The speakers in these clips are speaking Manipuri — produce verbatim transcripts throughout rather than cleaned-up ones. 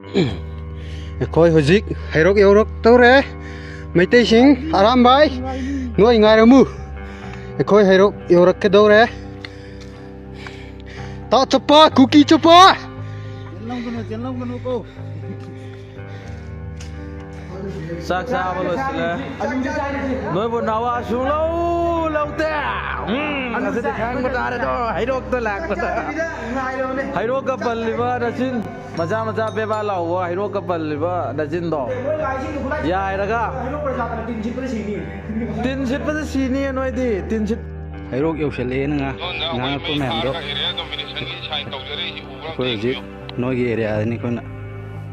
ꯑꯩꯈꯣꯏ ꯍꯧꯖꯤꯛ ꯍꯩꯔꯣꯛ ꯌꯧꯔꯛꯇꯧꯔꯦ꯫ ꯃꯩꯇꯩꯁꯤꯡ, ꯑꯔꯥꯝꯕꯥꯏ, ꯅꯣꯏ ꯉꯥꯏꯔꯝꯃꯨ꯫ ꯑꯩꯈꯣꯏ ꯍꯩꯔꯣꯛ ꯌꯧꯔꯛꯀꯗꯧꯔꯦ꯫ ꯇꯥ ꯆꯠꯄ, ꯀꯨꯀꯤ ꯆꯠꯄ꯫ ꯆꯦꯟꯂꯝꯒꯅꯨ, ꯆꯦꯟꯂꯝꯒꯅꯨ ꯀꯣ꯫ ꯆꯥꯛ ꯆꯥꯕ ꯂꯣꯏꯁꯤꯜꯂꯦ꯫ ꯅꯣꯏꯕꯨ ꯅꯋꯥ ꯁꯨꯡꯂꯧ ꯂꯧꯗꯦ꯫ ꯎꯝ, ꯉꯁꯤꯗꯤ ꯈꯪꯕ ꯇꯥꯔꯦꯗꯣ, ꯍꯩꯔꯣꯛꯇ ꯂꯥꯛꯄꯗ꯫ ꯍꯩꯔꯣꯛꯀ ꯄꯜꯂꯤꯕ ꯅꯆꯤꯟ꯫ ꯃꯆꯥ ꯃꯆꯥ ꯕꯦꯕꯥ ꯂꯥꯎꯕ ꯍꯩꯔꯣꯛꯀ ꯄꯜꯂꯤꯕ ꯅꯆꯤꯟꯗꯣ ꯌꯥꯏꯔꯒ꯫ ꯇꯤꯟ ꯁꯤꯠꯄꯗ ꯁꯤꯅꯤ ꯅꯣꯏꯗꯤ꯫ ꯇꯤꯟ ꯁꯤꯠ ꯍꯩꯔꯣꯛ ꯌꯧꯁꯜꯂꯛꯑꯦꯅ ꯉꯥ-, ꯉꯥꯡꯉꯛꯄ ꯃꯌꯥꯝꯗꯣ꯫ ꯑꯩꯈꯣꯏ ꯍꯧꯖꯤꯛ ꯅꯣꯏꯒꯤ ꯑꯦꯔꯤꯌꯥꯗꯅꯤ ꯑꯩꯈꯣꯏꯅ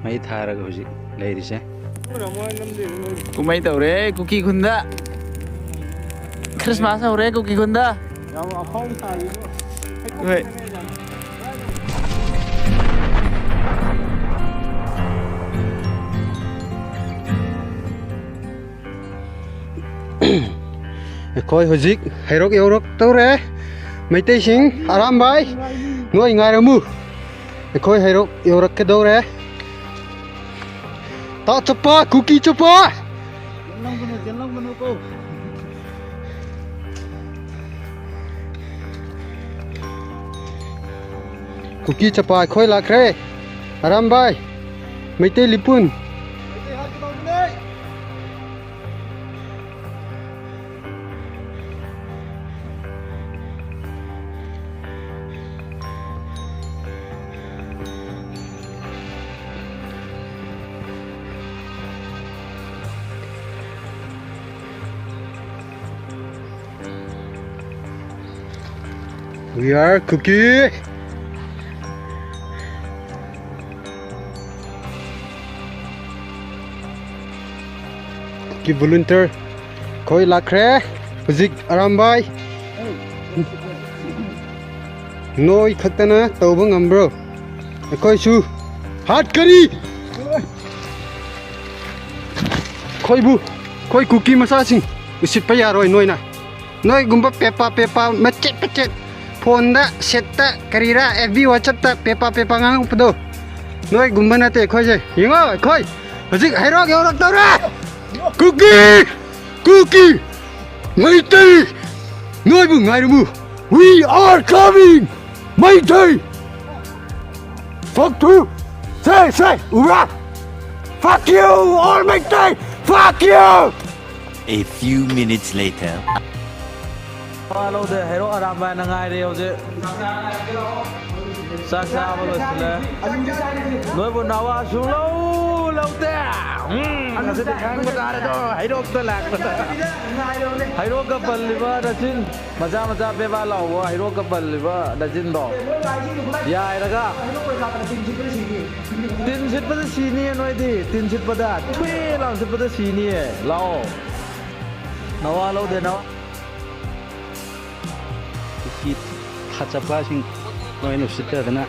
ꯃꯩ ꯊꯥꯔꯒ ꯍꯧꯖꯤꯛ ꯂꯩꯔꯤꯁꯦ꯫ ꯀꯨꯝꯍꯩ ꯇꯧꯔꯦ ꯀꯨꯀꯤ ꯈꯨꯟꯗ꯫ ꯈ꯭ꯔꯤꯁꯃꯥꯁ ꯍꯧꯔꯦ ꯀꯨꯀꯤ ꯈꯨꯟꯗ꯫ ꯍꯣꯏ꯫ ꯑꯩꯈꯣꯏ ꯍꯧꯖꯤꯛ ꯍꯩꯔꯣꯛ ꯌꯧꯔꯛꯇꯧꯔꯦ꯫ ꯃꯩꯇꯩꯁꯤꯡ, ꯑꯔꯥꯝꯕꯥꯏ, ꯅꯣꯏ ꯉꯥꯏꯔꯝꯃꯨ꯫ ꯑꯩꯈꯣꯏ ꯍꯩꯔꯣꯛ ꯌꯧꯔꯛꯀꯗꯧꯔꯦ꯫ ꯇꯥ ꯆꯠꯄ, ꯀꯨꯀꯤ ꯆꯠꯄ꯫ ꯆꯦꯟꯂꯝꯒꯅꯨ, ꯆꯦꯟꯂꯝꯒꯅꯨ ꯀꯣ꯫ ꯀꯨꯀꯤ ꯆꯠꯄ ꯑꯩꯈꯣꯏ ꯂꯥꯛꯈ꯭ꯔꯦ꯫ Arambai, Meitei ꯂꯤꯄꯨꯟ꯫ We are Kuki. Kuki volunteer ꯑꯩꯈꯣꯏ ꯂꯥꯛꯈ꯭ꯔꯦ꯫ ꯍꯧꯖꯤꯛ ꯑꯔꯥꯝꯕꯥꯏ꯫ ꯅꯣꯏ ꯈꯛꯇꯅ ꯇꯧꯕ ꯉꯝꯕ꯭ꯔꯣ? ꯑꯩꯈꯣꯏꯁꯨ ꯍꯥꯠꯀꯅꯤ꯫ ꯑꯩꯈꯣꯏꯕꯨ, ꯑꯩꯈꯣꯏ ꯀꯨꯀꯤ ꯃꯆꯥꯁꯤꯡ ꯎꯁꯤꯠꯄ ꯌꯥꯔꯣꯏ ꯅꯣꯏꯅ꯫ ꯅꯣꯏꯒꯨꯝꯕ ꯄꯦꯄꯥ ꯄꯦꯄꯥ ꯃꯆꯦꯠ ꯃꯆꯦꯠ ꯐꯣꯟꯗ, ꯁꯦꯠꯇ, ꯀꯔꯤꯔꯥ, ꯑꯦꯐ ꯕꯤ, ꯋꯥꯆꯞꯇ ꯄꯦꯄꯥ ꯄꯦꯄꯥ ꯉꯥꯡꯉꯛꯄꯗꯣ ꯅꯣꯏꯒꯨꯝꯕ ꯅꯠꯇꯦ ꯑꯩꯈꯣꯏꯁꯦ꯫ ꯌꯦꯡꯉꯣ, ꯑꯩꯈꯣꯏ ꯍꯧꯖꯤꯛ ꯍꯩꯔꯣꯛ ꯌꯧꯔꯛꯇꯧꯔꯦ꯫ ꯀꯨꯀꯤ, ꯀꯨꯀꯤ, ꯃꯩꯇꯩ, ꯅꯣꯏꯕꯨ ꯉꯥꯏꯔꯝꯃꯨ꯫ We are coming, Meitei. Fuck you. Say, say, ꯎꯕ꯭ꯔꯥ? Fuck you, all Meitei. Fuck you. A few minutes later. ꯋꯥ ꯂꯧꯗꯦ, ꯍꯩꯔꯣꯛ ꯑꯔꯥꯝꯕꯥꯏꯅ ꯉꯥꯏꯔꯦ ꯍꯧꯖꯤꯛ꯫ ꯆꯥꯛ ꯆꯥꯕ ꯂꯣꯏꯁꯤꯜꯂꯦ꯫ ꯅꯣꯏꯕꯨ ꯅꯋꯥ ꯁꯨꯡꯂꯧ ꯂꯧꯗꯦ꯫ ꯎꯝ, ꯉꯁꯤꯗꯤ ꯈꯪꯕ ꯇꯥꯔꯦꯗꯣ, ꯍꯩꯔꯣꯛꯇ ꯂꯥꯛꯄꯗ꯫ ꯍꯩꯔꯣꯛꯀ ꯄꯜꯂꯤꯕ ꯅꯆꯤꯟ꯫ ꯃꯆꯥ ꯃꯆꯥ ꯕꯦꯕꯥ ꯂꯥꯎꯕ ꯍꯩꯔꯣꯛꯀ ꯄꯜꯂꯤꯕ ꯅꯆꯤꯟꯗꯣ ꯌꯥꯏꯔꯒ꯫ ꯇꯤꯟ ꯁꯤꯠꯄꯗ ꯁꯤꯅꯤꯌꯦ ꯅꯣꯏꯗꯤ, ꯇꯤꯟ ꯁꯤꯠꯄꯗ, ꯊꯨꯏ ꯂꯥꯎ ꯁꯤꯠꯄꯗ ꯁꯤꯅꯤꯌꯦ꯫ ꯂꯥꯛꯑꯣ, ꯅꯋꯥ ꯂꯧꯗꯦ, ꯅꯋꯥ꯫ ꯎꯆꯤ ꯊꯥꯆꯠꯄꯁꯤꯡ ꯂꯣꯏꯅ ꯎꯁꯤꯠꯇꯗꯅ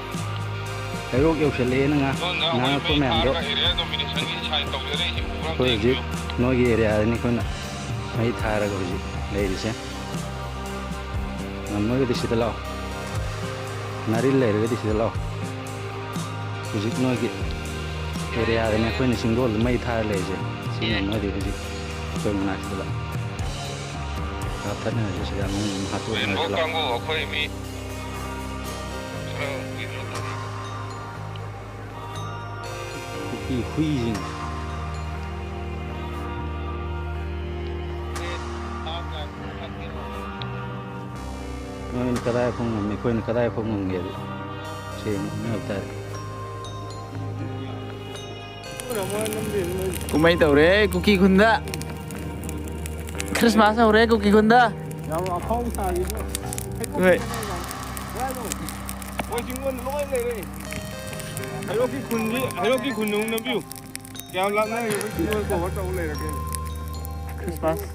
ꯍꯩꯔꯣꯛ ꯌꯧꯁꯜꯂꯛꯑꯦꯅ ꯉꯥ-, ꯉꯥꯡꯉꯛꯄ ꯃꯌꯥꯝꯗꯣ꯫ ꯑꯩꯈꯣꯏ ꯍꯧꯖꯤꯛ ꯅꯣꯏꯒꯤ ꯑꯦꯔꯤꯌꯥꯗꯅꯤ ꯑꯩꯈꯣꯏꯅ ꯃꯩ ꯊꯥꯔꯒ ꯍꯧꯖꯤꯛ ꯂꯩꯔꯤꯁꯦ꯫ ꯉꯝꯃꯒꯗꯤ ꯁꯤꯗ ꯂꯥꯛꯑꯣ꯫ ꯅꯥꯔꯤꯜ ꯂꯩꯔꯒꯗꯤ ꯁꯤꯗ ꯂꯥꯛꯑꯣ꯫ ꯍꯧꯖꯤꯛ ꯅꯣꯏꯒꯤ ꯑꯦꯔꯤꯌꯥꯗꯅꯦ ꯑꯩꯈꯣꯏꯅ ꯆꯤꯡꯗꯣꯜꯗ ꯃꯩ ꯊꯥꯔ ꯂꯩꯔꯤꯁꯦ꯫ ꯁꯤ ꯉꯝꯃꯒꯗꯤ ꯍꯧꯖꯤꯛ ꯑꯩꯈꯣꯏ ꯃꯅꯥꯛꯁꯤꯗ ꯂꯥꯛꯑꯣ꯫ ꯀꯥꯞꯊꯠꯅꯔꯁꯤ ꯁꯤꯗ ꯑꯃꯨꯛ ꯑꯃꯨꯛ ꯍꯥꯠꯇꯣꯛꯅꯔꯁꯤ ꯂꯥꯛꯑꯣ꯫ ꯀꯥꯡꯕꯨ ꯑꯩꯈꯣꯏ ꯃꯤ ꯈꯔ ꯀꯨꯀꯤ ꯍꯨꯏꯁꯤꯡ꯫ ꯅꯣꯏꯅ ꯀꯗꯥꯏ ꯐꯥꯎ ꯉꯝꯃꯤ, ꯑꯩꯈꯣꯏꯅ ꯀꯗꯥꯏ ꯐꯥꯎ ꯉꯝꯒꯦ ꯑꯗꯨ ꯁꯦꯡꯅ ꯍꯥꯏꯕ ꯇꯥꯔꯦ꯫ ꯀꯨꯝꯍꯩ ꯇꯧꯔꯦ ꯀꯨꯀꯤ ꯈꯨꯟꯗ꯫ ꯈ꯭ꯔꯤꯁꯃꯥꯁ ꯍꯧꯔꯦ ꯀꯨꯀꯤ ꯈꯨꯟꯗ꯫ ꯌꯥꯝ ꯑꯐꯥꯎꯕ ꯁꯥꯔꯤꯕꯣ꯫ ꯍꯣꯏ꯫ ꯃꯣꯏ ꯆꯤꯡꯒꯣꯟꯗ ꯂꯣꯏ ꯂꯩꯔꯦ꯫ ꯍꯩꯔꯣꯛꯀꯤ ꯈꯨꯟꯁꯤ, ꯍꯩꯔꯣꯛꯀꯤ ꯈꯨꯟ ꯑꯃꯨꯛ ꯅꯝꯕꯤꯌꯨ꯫ ꯀꯌꯥꯝ ꯂꯥꯞꯅꯔꯤꯕ ꯆꯤꯡꯒꯣꯟ ꯀꯣꯚꯔ ꯇꯧ ꯂꯩꯔꯒꯦ꯫ ꯈ꯭ꯔꯤꯁꯃꯥꯁ꯫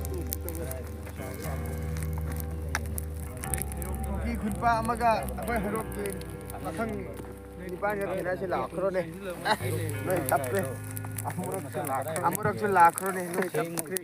ꯀꯨꯀꯤ ꯈꯨꯟꯄꯥ ꯑꯃꯒ ꯑꯩꯈꯣꯏ ꯍꯩꯔꯣꯛꯀꯤ ꯄꯥꯈꯪ ꯅꯤꯄꯥꯟꯒ ꯊꯦꯡꯅꯁꯤ ꯂꯥꯛꯈ꯭ꯔꯣꯅꯦ꯫ ꯅꯣꯏ ꯇꯞꯄꯦ꯫ ꯑꯃꯨꯔꯛꯁꯨ ꯂꯥꯛꯈ꯭ꯔꯣ-, ꯑꯃꯨꯔꯛꯁꯨ ꯂꯥꯛꯈ꯭ꯔꯣꯅꯦ꯫ ꯅꯣꯏ ꯇꯞꯈ꯭ꯔꯦ꯫